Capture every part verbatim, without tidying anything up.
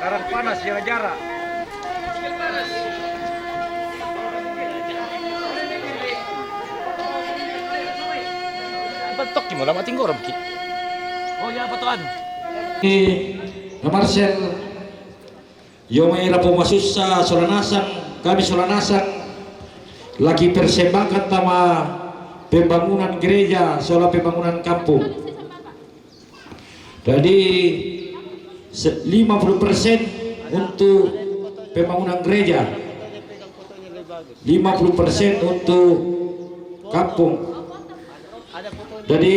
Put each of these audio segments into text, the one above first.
Karang panas, jaga jarak. Batok ki mo lama tinggorom ki. Oh ya, apa tuan? Di Marcel, yo mai rapo masussa sola nasang, kami sola nasang lagi persembahkan tama pembangunan gereja sola pembangunan kampung. Jadi lima puluh persen untuk pembangunan gereja, lima puluh persen untuk kampung. Jadi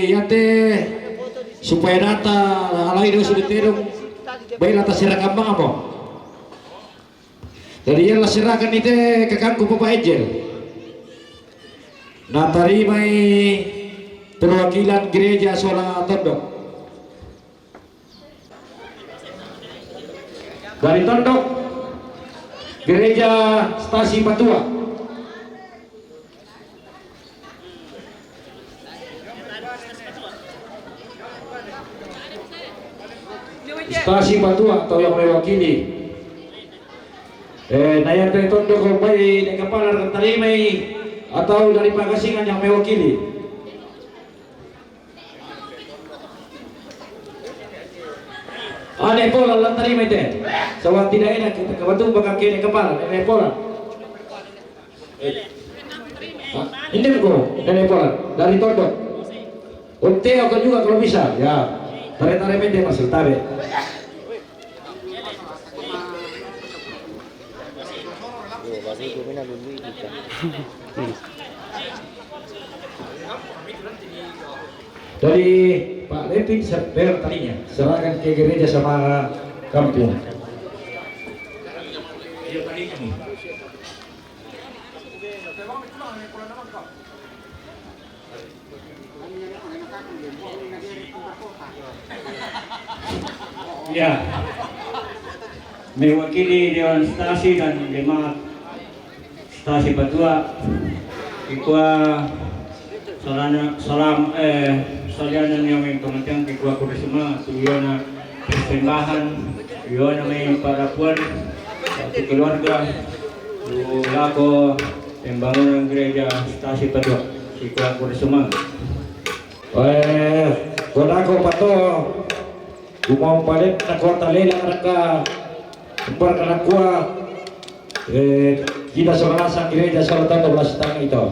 yate supaya data alai do sudah terung, baiklah tasira kambang apa. Jadi ialah serahkan ite kakangku Bapak Ejel. Nah, tarimai perwakilan gereja sola tondok. Dari tondok gereja Stasi Patua. Stasi Patua atau yang mewakili. Eh, na yang dari tondok kompai dari kepala dan tarimai atau dari Pagasingan yang mewakili. Ane pola lan tarimai te. Sebab tidak enak kita kebetulan bakal kene kepala, ane pola. Ini ko, ini pola dari tondok. Onte aku juga kalau bisa, ya. Tarik-tarik mende masuk tarik. Yo, bagus, gue main lulu itu kan. Jadi, Pak Lepin, serahkan talinya, serahkan ke gereja sama kampung. Iya, talinya nih. Ya, mewakili Dewan Stasi dan Demak Stasi Patua, kikua salam, salam, eh, salianan yang main pengertian kikua kuda semua, tu yona persembahan, yona main parapuan, satu keluarga, tu lako pembangunan gereja Stasi Patua, kikua kuda semua. Eh, kodako pato, kumau palet takua talela raka, umbar kanakua, eh, kita sebelah sang gereja salah tanto belas tangan itu.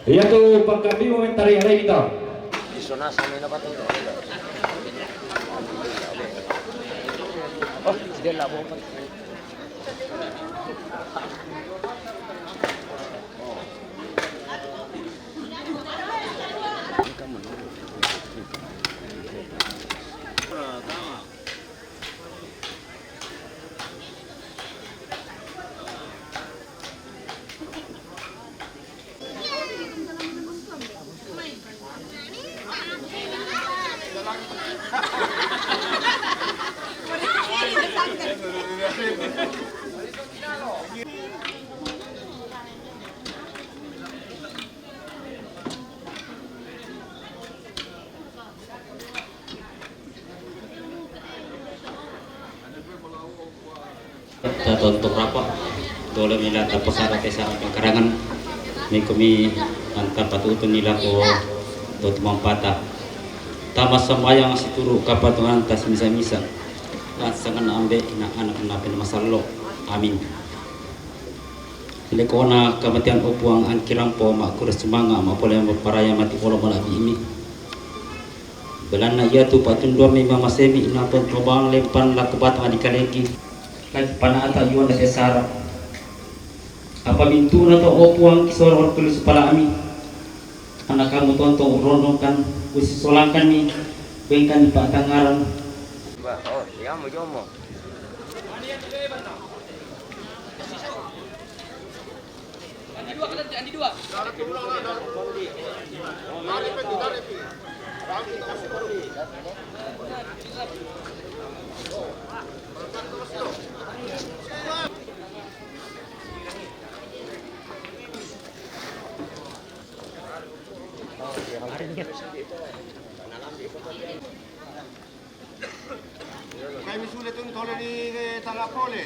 Iya tu pangkabi momentari hari kita. Di sana sana apa tu? Oh, dia lah bawa. Tatontok rapa, dole mila tapasara tesa pengkarangan, mikomi anta patutun nila ko totu mampata. Tama sambayang situru kapatungan tas misa-misa. Lan sangan ambe na anak na pinamasalo. Amin. Ile kona kamatian opuang angkirampo ma kura sumanga ma pole ma paraya mati polo ma labi imi. Belanna ia tu patunduammi mamasemi inapon tobang lempan lako batang di kaleki. Lagi panata iwan da sesara. Apa mintuna to opuang kisoro orkulu supalami. Anak kamu tontong urondongkan usisolangkan ni bengkan di patangaran. Ba, oh, ya mo jomo. Kai mi sule tun tole di, eh, tala pole.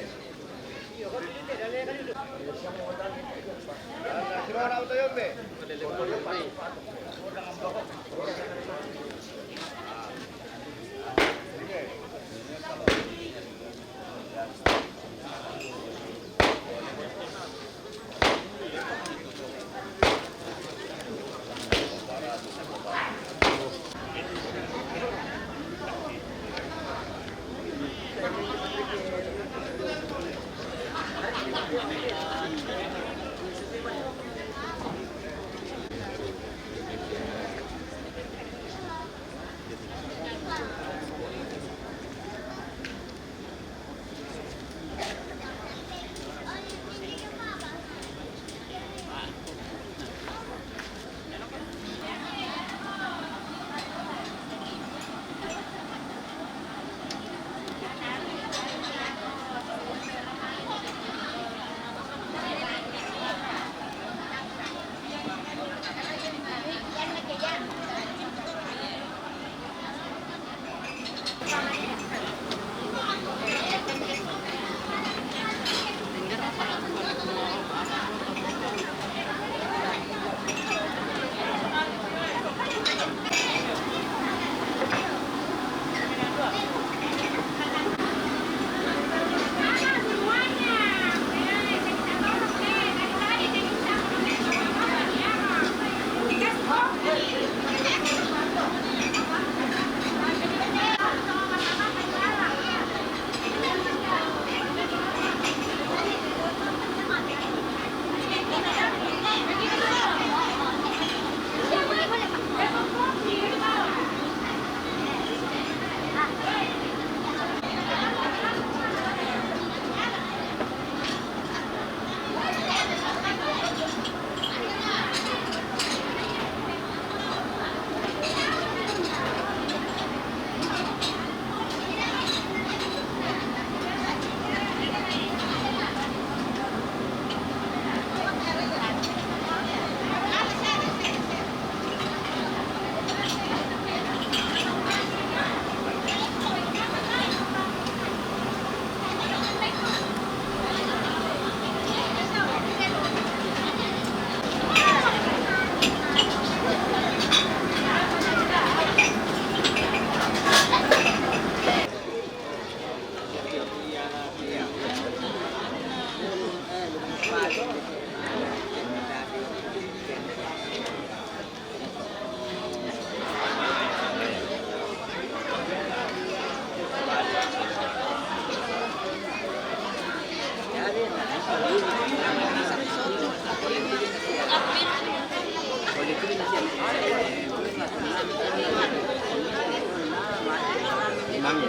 Simple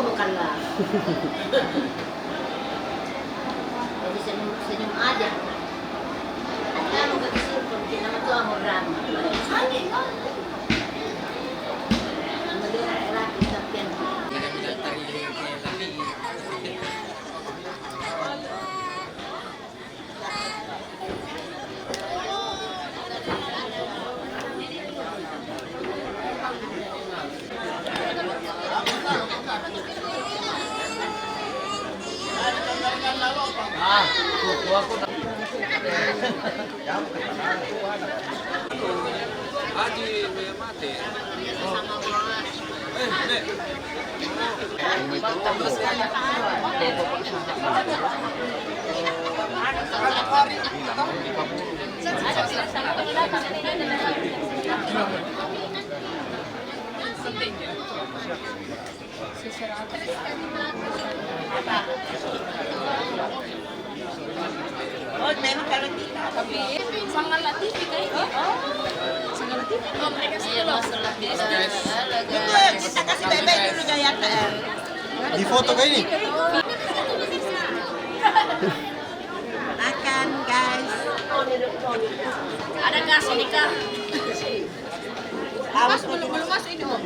bukanlah. Jadi senyum, senyum aja. Anu, kaki simple, kita mah tuh amor drama. Ayo, ayo. Model rapi, tapi yang Oh, memang kalau kita tapi sangat latih kayak ini. Oh, sangat latih. Oh, mereka sih. Iya, loh, masalah kita. Halo, guys. Tunggu, kita kasih bebek dulu, Gayatri. Di foto kayak ini. Makan, guys. Ada nggak sini, Kak? Awas, belum, belum masuk ini, Om.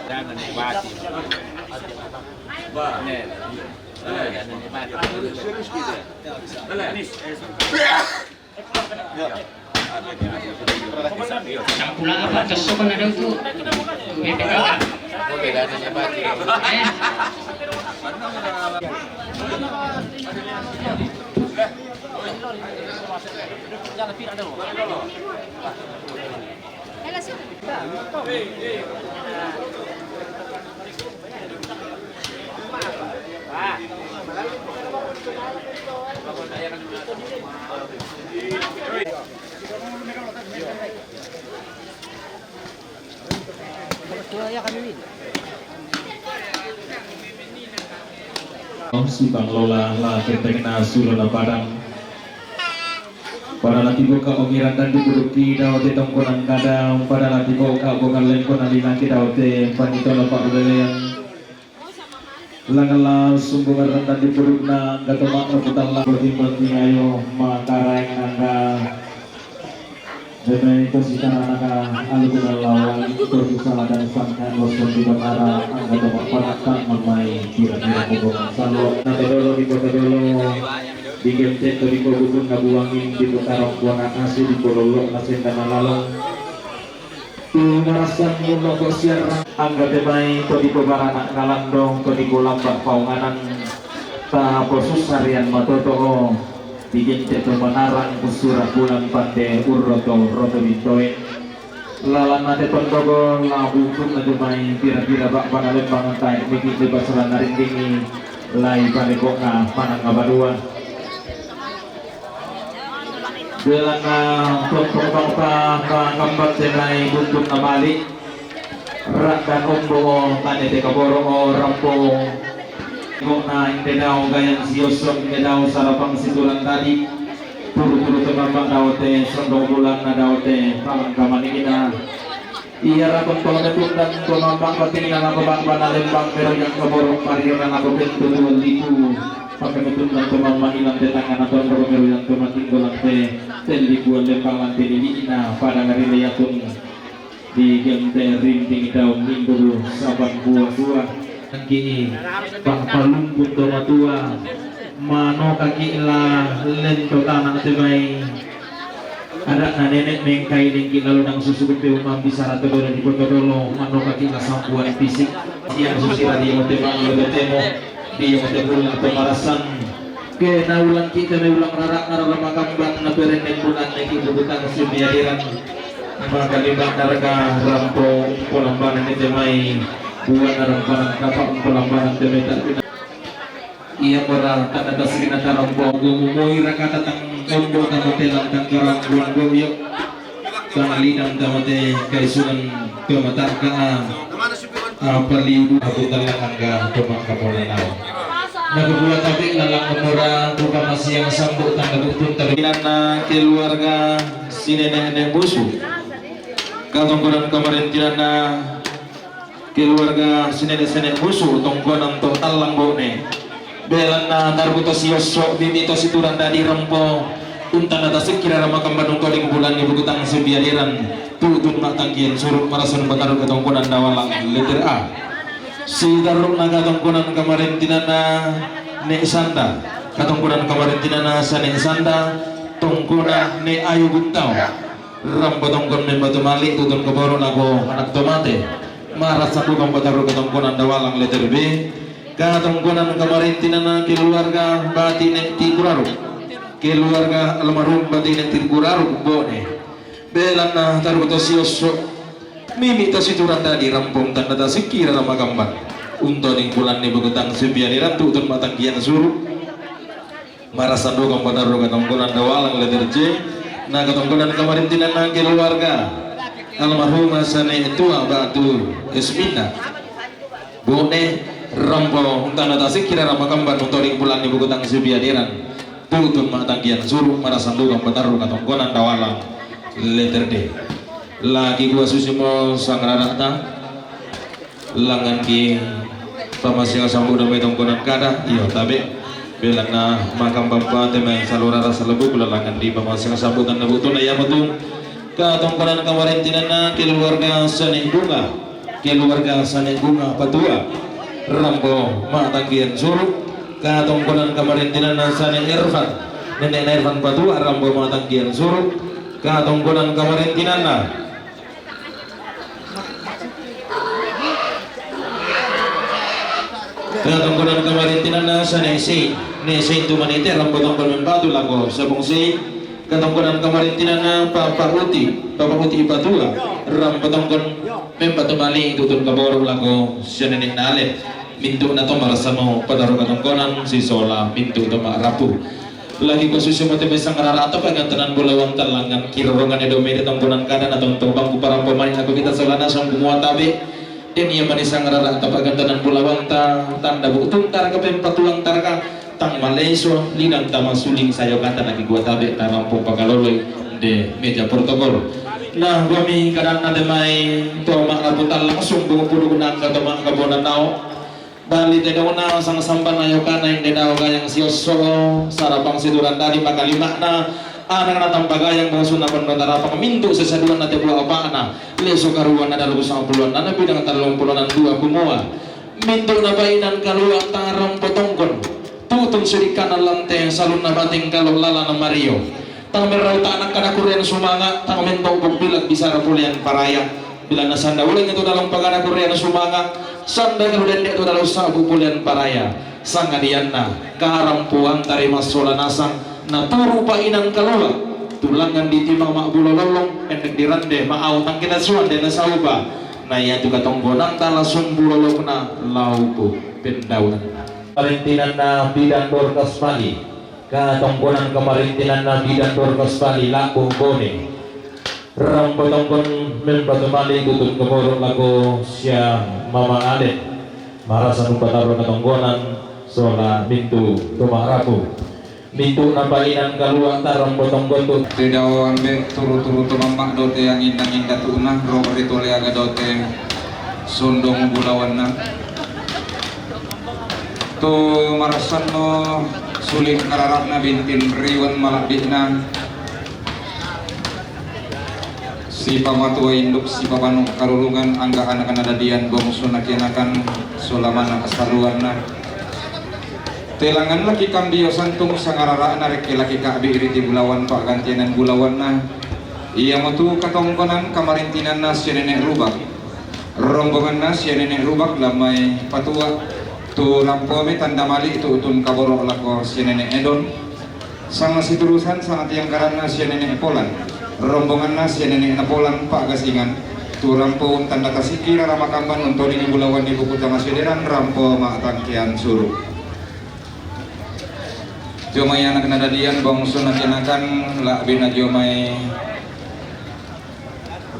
Jangan nikmati. Bah. Jangan nikmati. Serius kita. Pulang apa? Tusuk kan ada itu. B P K. Oke, dah, nanya Pak. Eh. Om si Bang Lola la kentengna sulo na padang. Pada lati boka ongiran dan dipuduki dau di tongkonan kadau, pada lati boka bokan lempon alina ki dau te panito lepak ulelean. Langala sumbungan rendan di pudukna, gatomak rebutan lah bertimbang tingayo, mangkareng angga. Deme itu sitana naka alu guna lawan, itu susah dan sangka, losun di batara, angga tomak panak tak memai, kira-kira hubungan salo. Nata dolo di kota dolo, di gentek to di kogubun nabuangin, di putarong buana kasih, di pololok nasendana lalong. Tu marasan muno ko siarang. Angga temai ko di ko baranak ngalandong ko di ko lambak paunganan. Ta posus harian matoto o. Bikin teto manarang kusura bulan pande urroto roto bintoe. Lalan nate tondogo la bukun na temai kira-kira bak panalembang tai mikir di pasaran naring dingi. Lai parekok na manang abadua. Belana tontong bangsa na ngambat tenai buntun na malik. Rak dan ombo tane te kaboro o rampo. Kok na inde dau gayan siosok inde dau sarapang situlan tadi. Turu-turu temambak dau te sondong bulan na dau te palang kamani kita. Iya, rakon pangdapur dan pemambang batin dan aku bang bana lembang pero yang keborong pario dan aku pintu tuan liku. Pakai betul dan pemambang ilang tetangga naton pero yang kematin golang te. Ten liku lembang lantai lili ina pada ngari leyakun. Di genteng rinting daun minggu saban buah-buah. Ki pa-, palumpun to matua, manokaki la lento tanah te mai. Ada na nenek mengkai lengki lalu nang susu kempe umam bisara to dolo di kota dolo, manokaki la sambuan fisik. Yang susi radio te mangi lo temo. Dia mate bulan pemarasan. Ke naulang kita me ulang rarak nara makamban na perendeng bulan na ki bubutan sembiadiran. Maka lima narga rampo polambanan ni temai. Buat nara panan kapak polambanan temai tak kena. Ia pora kata tasrina tarampo gumu moi rakata tang tombo tang telang tang karang bulan boyo. Tang lidang tang mate kaisunan pemataka. Apa liu aku telang angga pemak kapolan nau. Na kebula tapi lalang kemura buka masih yang sambut tang kebutun tapi. Nana keluarga si nenek-nenek musuh. Katongkonan kemarin tinana keluarga si nenek-nenek musuh tongkonan to talang bone. Belanna tarbuto siosso bimi to situran dadi rempo. Untana tasikira rama kambadung kodi kubulan ni bukutang sembiadiran. Tutun matangkian surut marasun bataru katongkonan dawalang letter A. Sitaruk na katongkonan kamarintinana ne sanda. Katongkonan kamarintinana sa ne sanda. Tongkonan ne ayu guntau. Rampo tongkon membatu malik tutun keboro lako anak tomate. Marasa bukang bataru katongkonan dawalang letter B. Katongkonan kamarintinana keluarga bati ne tikuraruk. Keluarga almarhum bati ne tikuraruk bone. Belanna taru to siosso. Mimi to situran dadi rampong tanda tasikira rama gambar. Untoning bulan ni bukutang sembiadiran tutun matangkian surut. Marasa dukang bataru katongkonan dawalang letter C. Na katongkonan kamarintinana keluarga almarhumah sane tua batu esmina. Bone rampo untana tasikira rama gambar untoning bulan ni bukutang sembiadiran. Tutun matangkian surut marasa dukang bataru katongkonan dawalang letter D. Lagi gua susimo sangrarata. Langan ki pamasiang sambu damai tongkonan kada iyo tabe. Belanna makam bampa temai salurara salebu kula langan di pamasiang sambu tanda butu na iya metu. Katongkonan kamarintinana keluarga sane bunga. Keluarga sane bunga patua. Rambo matangkian surut. Katongkonan kamarintinana sane Irfan. Nenek na Irfan patua rambo matangkian surut. Katongkonan kamarintinana Katongkonan kamarintinana sane sei, ne sei tu manite rambo tongkon membatu lako sabong sei. Katongkonan kamarintinana papa uti, papa uti ipatua, rambo tongkon membatu mali tutun kaboro lako sane ne nale. Mintu na tomar samo padaru katongkonan si sola mintu tomar rapu. Lagi ko susi mo tebe sangrarata pagantanan bulawang talangan kirorongan edo mede tongkonan kada na tontong bangku parampo mani aku kita solana song kumua tabe. Den ia mani sangrarata pagantanan bulawang ta tanda buktung tarka pempatuang tarka tang maleso lidang tama suling sayo kata lagi gua tabe tarampong pakaloloi de meja protokol. Nah gua mi kadang na demai toma laputan langsung bungu pudu kunang ka toma kabonan nao. Bali tedona sang samban ayo kana inde dao gayang sioso sarapang situran dadi makalimakna. Anak na tampa gayang bosuna pendo tarapang mintu sesaduan na tebua apana leso karuan na dalu sang puluan na bidang talung puluan dua kumua. Mintu na bainan kalua tarang potongkon tutun sedikana lante salun na bating kalo lala na mario. Tang merau tanak kada kurian sumanga tang mentong bukbilak bisara pulian paraya. Bila na sanda uleng itu dalam pagana kurian sumanga sanda kalau dendek itu dalam sabu pulian paraya. Sangadianna karampuan tarima sola nasang na turu painan kalua. Tulangan di timang mak bulololong endek dirande ma au tangkina suan dena sauba. Na ia tu katonggonan tala sumbulolong na lauku pendaunan. Parintinan na bidan dorkas mali. Katongkonan kamarintinanna bidan dorkas bali lako bone. Rampo tongkon membatu mali tutun kemoro lako sia mama aden. Marasa numpataro katongkonan sola mintu tumarapu. Mintu napainan kalua tarang potong gotu. Tidao ambe turu-turu tumamma dote angin-angin datuna ro ritole aga dote sondong bulawanna. Tu marasanno suling kararapna bintin riwen malabitna. Sipamatua induk, sipapanu karurungan, angga anak nadadian, bongsu nakianakan, solamana kasaluanna. Telangan laki kambio santung sangarara'na, rekke laki ka'bi riti bulawan pa'gantianan bulawanna. Iamotu katongkonan kamarintinanna sia nene' Rubak. Rombonganna sia nene' Rubak lammai patua, tu rampomi tanda mali tu'tun kaboro' lako sia nene' Edon. Sanga siturusan sanga tiangkaranna sia nene' Polan. Rombonganna sia nene' Napolan pa'gasingan, tu rampo untanda tasikki rara makamban untodingi bulawan di buku tama sederan rampo ma'tangkean suru'. Jomai anak nadadian bongsu nakianakan, la'bina jomai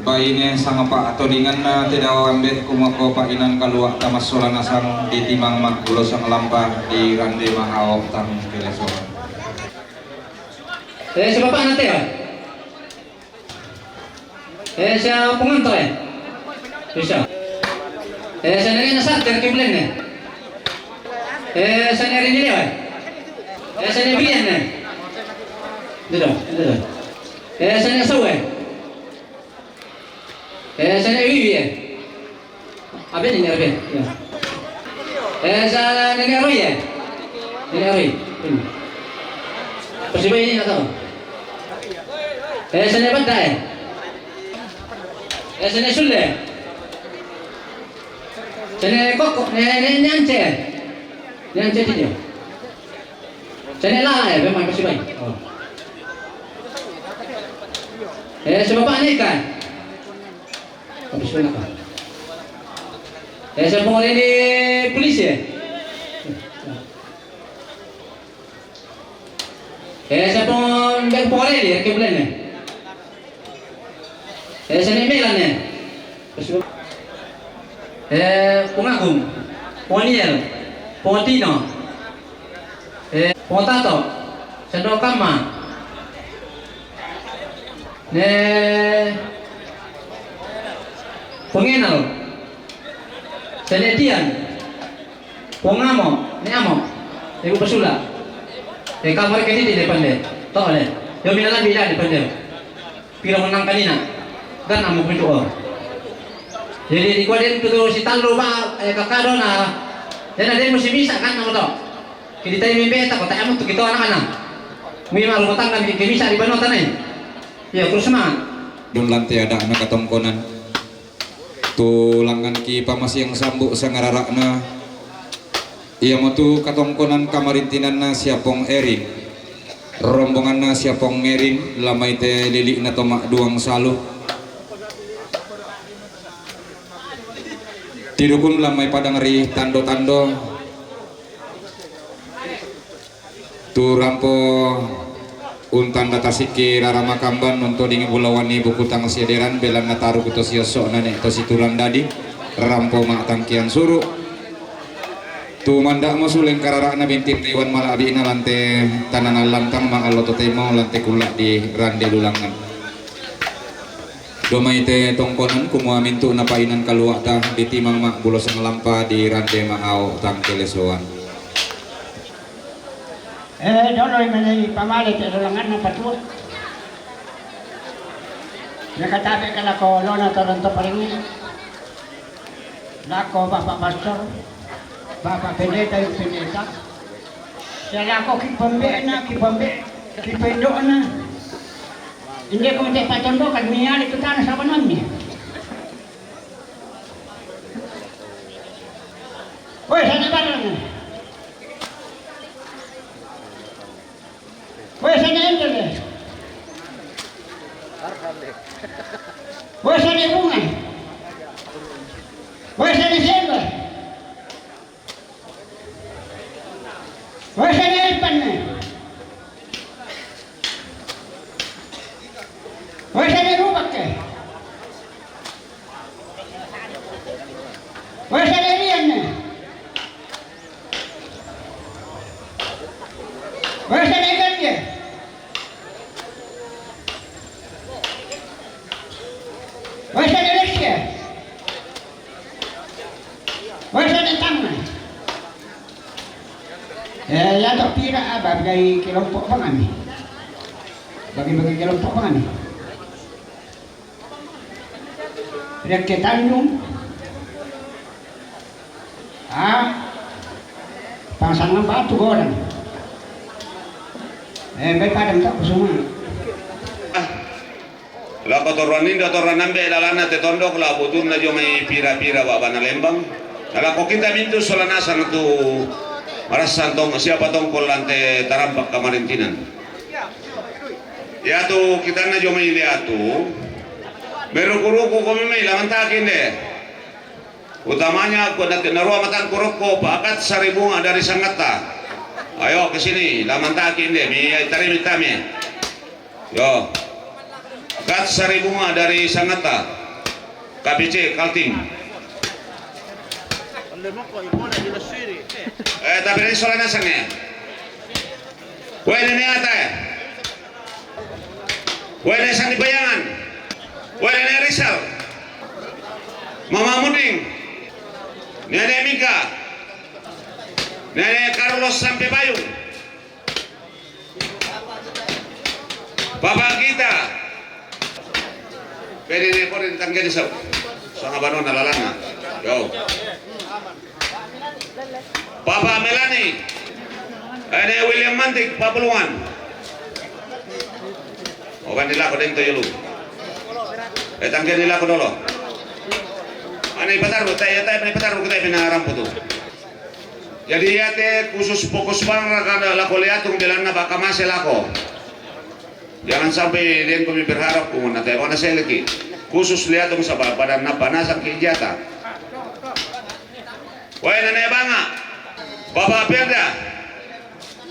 baine sangapa' todinganna te dao ambe' kumako pa'inang kalua' tamassola nasang ditimang maggulo sanglampa di rande ma'ao tang kelesoan. Eh, siapa anak teh? Eh, siapa pengantar, eh? Bisa. Eh, saya nari nasar dari kiblen, eh. Eh, saya nari ini, eh. Eh, saya nari belian, eh. Itu dah, itu dah. Eh, saya nari sawe. Eh, saya nari wiwi, eh. Apa ini, nari, eh? Ya. Eh, saya nari aroi, eh. Nari aroi. Ini. Persibai ini atau? Eh, saya nari badda, eh. Eh, saya nari sulle. Saya nari koko, eh, nari nyance. Nyance dia. Saya nari lala, eh, memang persibai. Oh. Eh, saya bapak nikah. Habis pun apa? Eh, saya pengorek di polisi, eh. Eh, siapa yang pore dia, ke bulan ni? Eh, saya ni Milan ni. Eh, Pungagung, Poniel, Potino, eh, Potato, Sendok Kama, ne, Pungenal, Senetian, Pongamo, ne amo, ibu pesula. Eh, kamar ke di depan deh. Toh le. Yo mina lagi ya depan deh. Piro menang kanina. Kan amo pintu oh. Jadi di kuaden tu si tallo ba, eh, kakado na. Dena de musi bisa kan amo to. Kidi tai mimbe ta kota amo tu kita anak-anak. Mi malu kotang kan bisa di banota nai. Ya, terus semangat. Dun lante ada anak katongkonan. Tulangan ki pamasiang sambu' sangarara'na, iamotu katongkonan kamarintinanna sia Pong Erin, rombonganna sia Pong Merin, lamai te lili'na to ma'duang salu. Tidukun lamai padang ri tando-tando. Tu rampo untanda tasikki rara makamban untodingi bulawanni buku tang sederan, belanna taruku to siosso' nane' to situlan dadi, rampo ma'tangkian suru'. Tu manda'mo suleng karara'na bintin riwan mala'bi'na lante tananan lantang ma'allo totemo lante kulla' di rande lulangngan. Domai te tongkonan kumua mintu' napainan kalua'ta ditimang ma'bulo sanglampa di rande ma'ao tang kelesoan. Eh, dolo i mene pamale te dolanganna patua. Nakatabe ka lako lona toronto paringi. Lako Bapak Pastor, Bapak Pendeta, Ibu Pendeta. Sia lako ki pembe'na, ki pembe, ki pendo'na. Inde ko te patondo kan miale tu tana sabanammi. Woi, sana barang. Woi, sana entele. Woi, sana bunga. Woi, sana sendok. Woi, sana ipan. Woi, sana rubak ke. Woi, sana rian. Woi, sana ikan dia. Woi, sana lesia. Woi, sana tangan. Eh, ya tok pira apa bagi kelompok pengami. Bagi-bagi kelompok pengami. Pihak ke Tanjung. Ah, pasang batu goreng. Eh, baik padam tak semua. Ah, la kotoruan Indo, toruan ambe lalana te tondok la butunna jo mai pira-pira babana lembang. Ala ko kita mintu sola nasang tu marassan tong siapa tongkol lante tarampak kamarintinan. Yatu kitanna jo mai liatu. Meruku-ruku komi mai lamantakin de. Utamanya ko dati narua matang kuroko pakat sari bunga dari Sangatta. Ayo ke sini, lamantakin de, mi tarimi tami. Yo. Kat sari bunga dari Sangatta. K P C Kaltim. Eh, tapi ini soalnya sange. Wene ne Ata. Wene Sandi Bayangan. Wene ne Rizal. Mama Muding. Nene Mika. Nene Carlos sampai Bayung. Papa kita. Pede ne kore tanggeni sau. Sanga banona lalana. Yo. Papa Melani. Ene William Mantik, Papulungan. Okan di lako dento yulu. Eh, tanggeni lako dolo. Ani pataru, tai, tai, ani pataru, tai, pina ramputu. Jadi yate khusus fokus bang raka lako liatung belanna baka mase lako. Jangan sampai den kami berharap kumuna te bana seleki. Khusus liatung saba pada napa nasang ki jata. Wae nene banga. Bapak Perda.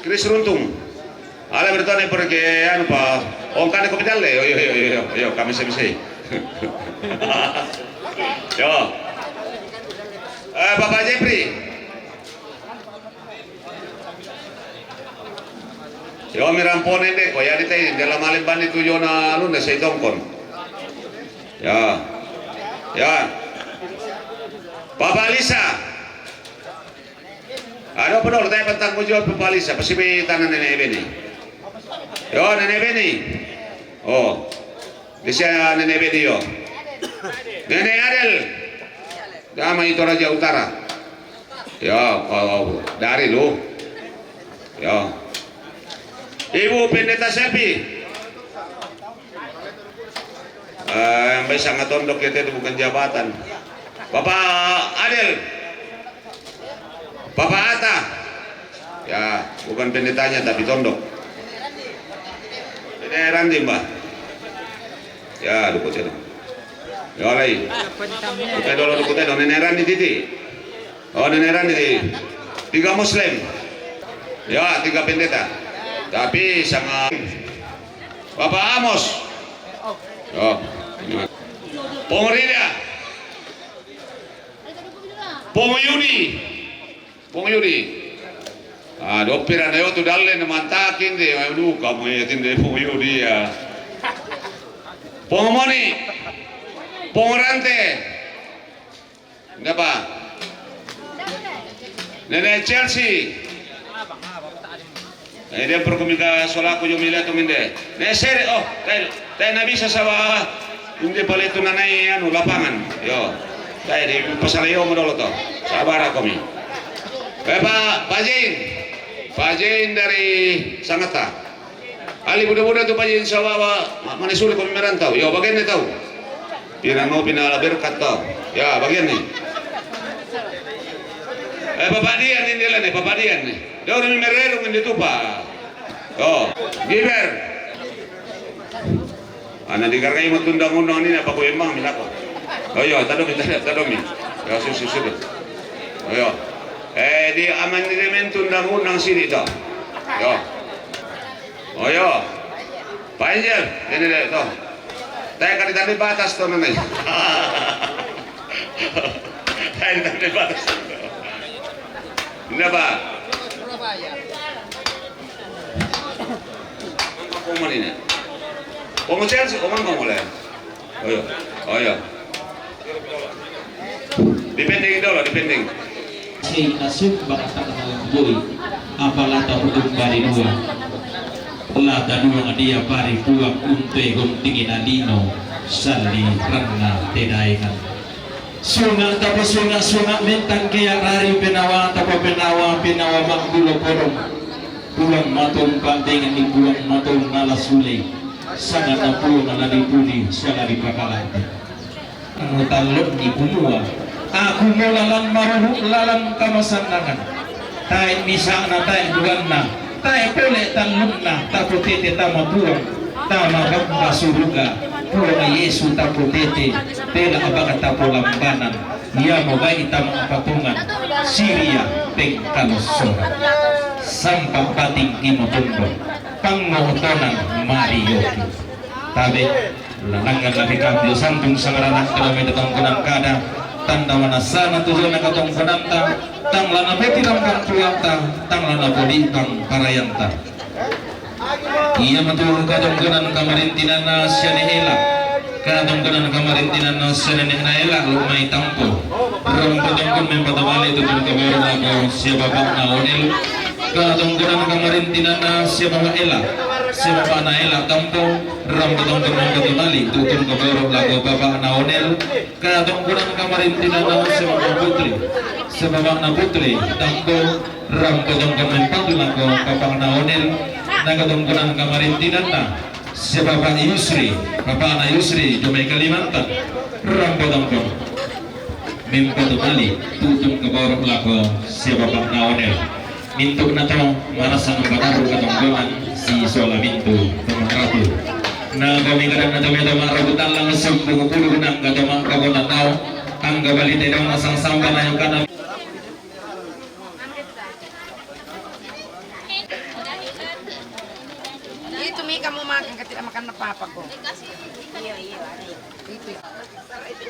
Chris Runtung. Ala bertone pergi anu pa. Ongkane kopi dalle. Yo yo yo yo yo kami sebisi. Yo. Eh, Bapak Jepri. Yo, mi rampone de ko ya di tai de la male bani tu yona luna sei tongkon. Ya. Ya. Papa Lisa. Ado pedol tai pantang mujo Papa Lisa pasti be tanah nenek Beni. Yo, nenek Beni. Oh. Di sia nenek Beni yo. Nenek Adel. Dama itu Raja Utara. Ya, kalau dari lu. Ya. Ibu Pendeta Sepi. Eh, yang baik sangat tondok kita itu bukan jabatan. Bapak Adel. Bapak Ata. Ya, bukan pendetanya tapi tondok. Ini Randi, Mbah. Ya, dukut ya. Ya, lai. Kita dulu dukut ya, Nenek Randi titi. Oh, Nenek Randi. Tiga Muslim. Ya, tiga pendeta. Tapi sangat Bapak Amos. Oh. Pong Rida. Pong Yudi. Pong Yudi. Ah, doppira na yotu dalle na mantakin de, mai duka mo ya tinde Pong Yudi ya. Pong Moni. Pong Rante. Napa? Nenek Chelsea. Eh, dia perkumika solaku jo mila tu minde. Ne sere, oh, tai, tai na bisa sawa inde pale tu nanai anu lapangan. Yo. Tai di pasal yo modolo to. Sabar aku mi. Eh, Pak, Pak Jain. Pak Jain dari Sangatta. Ali buda-buda tu Pak Jain sawa wa, ma-, mana suruh kami merantau. Yo, bagian ni tau. Pina no, pina la berkat tau. Ya, bagian ni. Eh, Papa Dian ni dia lah ni, Papa Dian ni. Dia orang mererung ni tu, Pak. Oh, Giver. Ana digarai mo tundang-undang ni apa ko emang milako. Oh iya, tadomi, tadomi. Ya, susu, susu. Oh iya. Eh, di amandemen tundang-undang sini to. Yo. Oh iya. Panjel, ini deh to. Teka di tadi batas to nanai. Teka di tadi batas. Napa? Ko manina. Ko mo Chelsea, ko man ko mo le. Oh iya. Oh iya. Depending dolo, depending. Sei nasib bakatang na lamboi. Apa lata hudung bari dua. Lata dua ngadia bari puak unte gonting ina lino. Sali ranna te daengan. Sunga' tapa sunga', sunga' mentang ke arari penawa tapa penawa, penawa ma'bulo porong. Puang matompa' dengan ni Puang matompa' la sulei. Sanganna Puang la dipudi, sala dipakalante. Anu tallo'ni kumua, aku mo lalan maruhu' lalan kamasannangan. Tae' misa'na, tae' duanna, tae' pole tallunna, tapotete tama Puang, tama Bapa suruga, Puang Yesu tapotete, pela abang tapolambanan, iamo bai' tama apatongan, siria pengkalossoran. Sampa' bating ki matondo, pangngotonan marioki. Tabe'. Lanangan nabi kambio santung sangarana' kalawe tatongkonan kada, tanda manassana tujunna katongkonanta, tang la napotirambang tuata, tang la napolibang parayanta. Iamo tu katongkonan kamarintinanna siane ela, katongkonan kamarintinanna siane ne'na ela lo mai tampo. Rampo tongkon mempatu male tu tun kaboro lako sia bapa'na Onel, katongkonan kamarintinanna sia bapa' ela, sia bapa'na ela tampo. Rampo tongkon mempatu male tu tun kaboro lako bapa'na Onel, katongkonan kamarintinanna sia bapa' Putri, sia bapa'na Putri tampo. Rampo tongkon mempatu lako bapa'na Onel, na katongkonan kamarintinanna sia bapa' Yusri, bapa'na Yusri, dio mai Kalimantan. Rampo tongkon mempatu male tu tun kaboro lako sia bapa'na Onel. Mintu'na to marasa nampatarru' katongkonan sisola mintu' to ma'rabu. Na kami kadang na to ma'rabu tallang sumbu pulu nangka to ma'kabunan tau, angka bali te daung nasang sampa na yang kana. Itu mi kamu makan, kan tidak makan apa-apa kok. Iya, iya. Itu. Itu.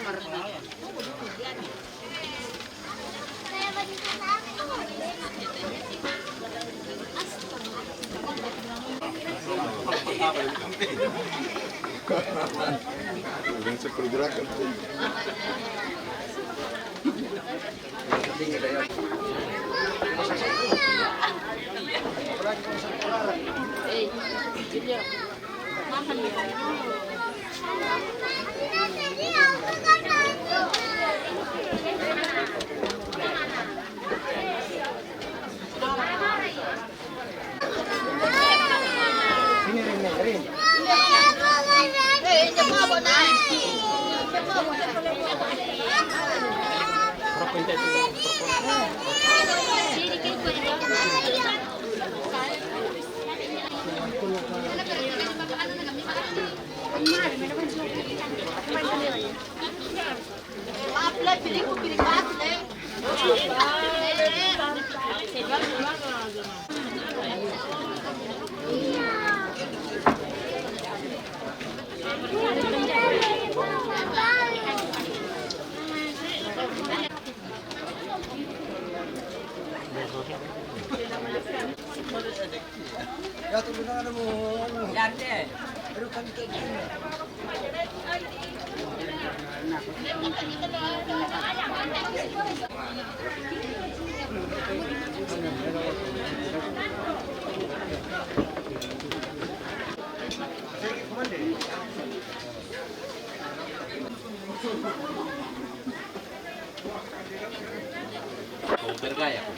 Kau bergaya, kau.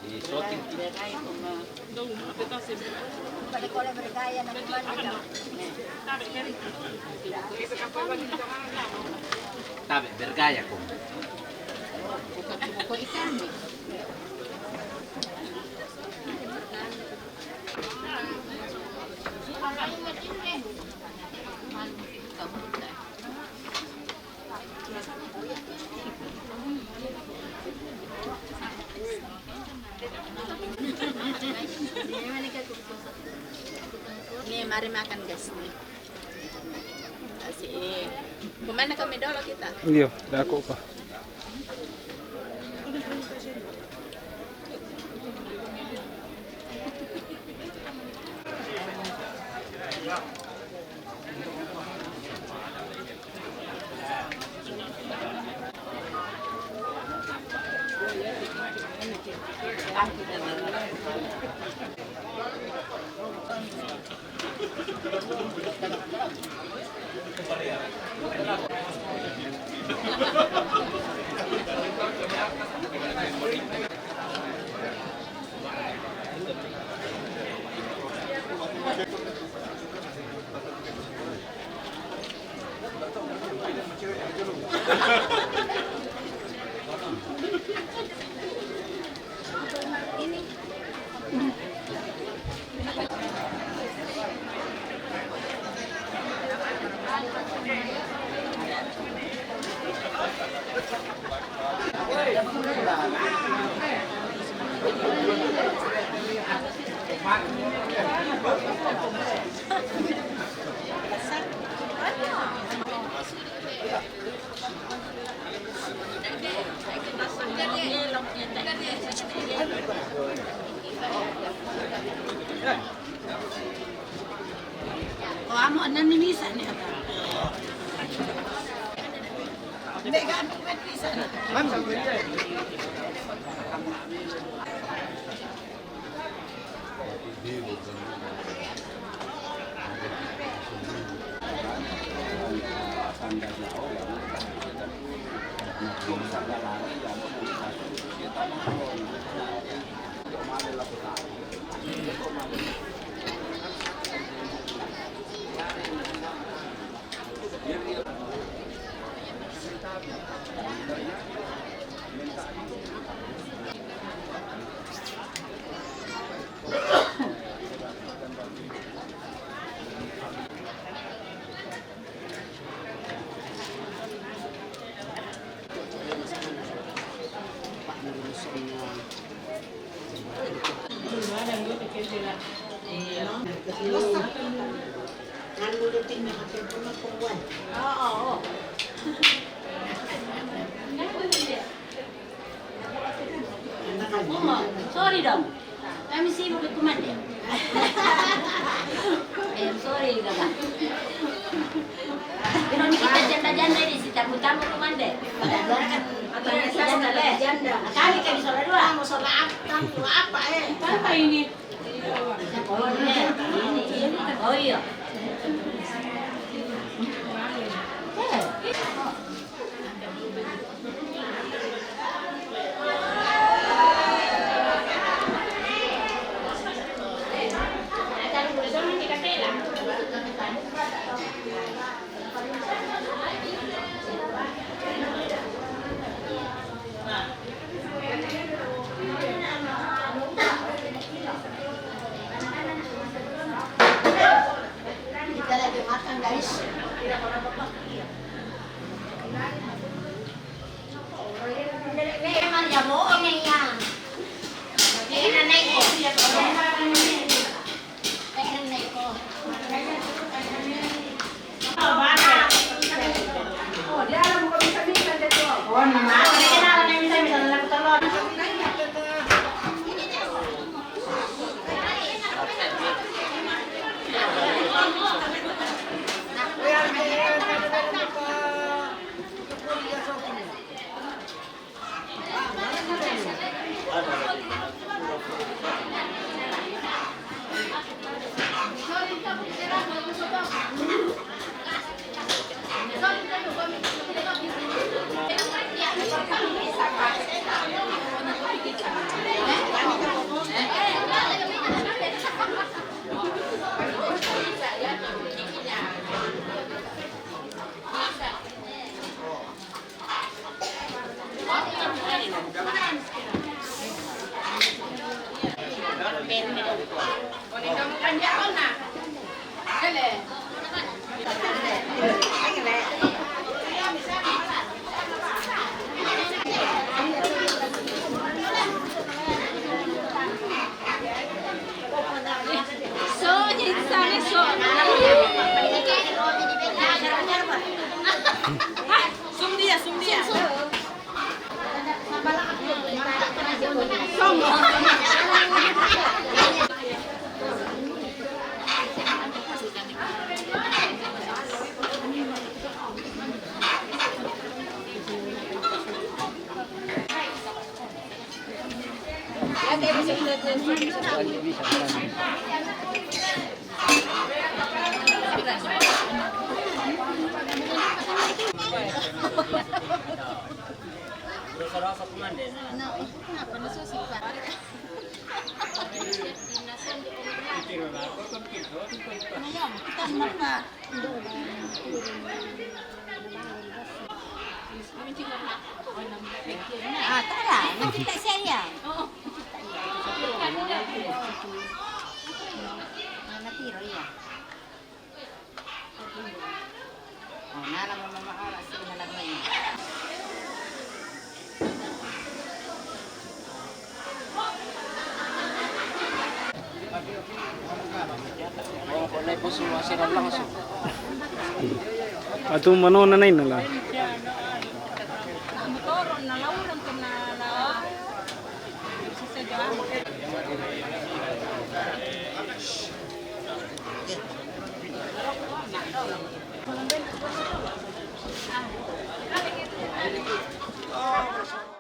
Di shooting. Tabe' bergaya, kau. Nih, mari makan, guys, nih. Asik. Kemana kami dulu kita? Iya, dah kok, Pak. Ko amo anan ni misa ni. Nde ga anu misa ni. Sorry dong. Kami sibuk itu mande. Eh, sorry, Kakak. Pero ni kita janda-janda ini, si tamu-tamu ko mande. Janda, janda. Kami kan sola dua. Kamu sola apa? Kamu sola apa, eh? Apa ini? Oh, iya. Ini, ini. Oh, iya. Eh. Kita lagi makan, guys. Ini Maria bohong ya. Ini nenekku. Na, kenapa na susi pa? Ano yan? Kita na pa. Ah, tara, nakita siya yan. Ah, natiro yan. Oh, nana mo mama oras, sige na lang ngayon. Oh, kung may puso, masarap lang, so. Atong mano na nay nala. Motor, nalawran ko na la.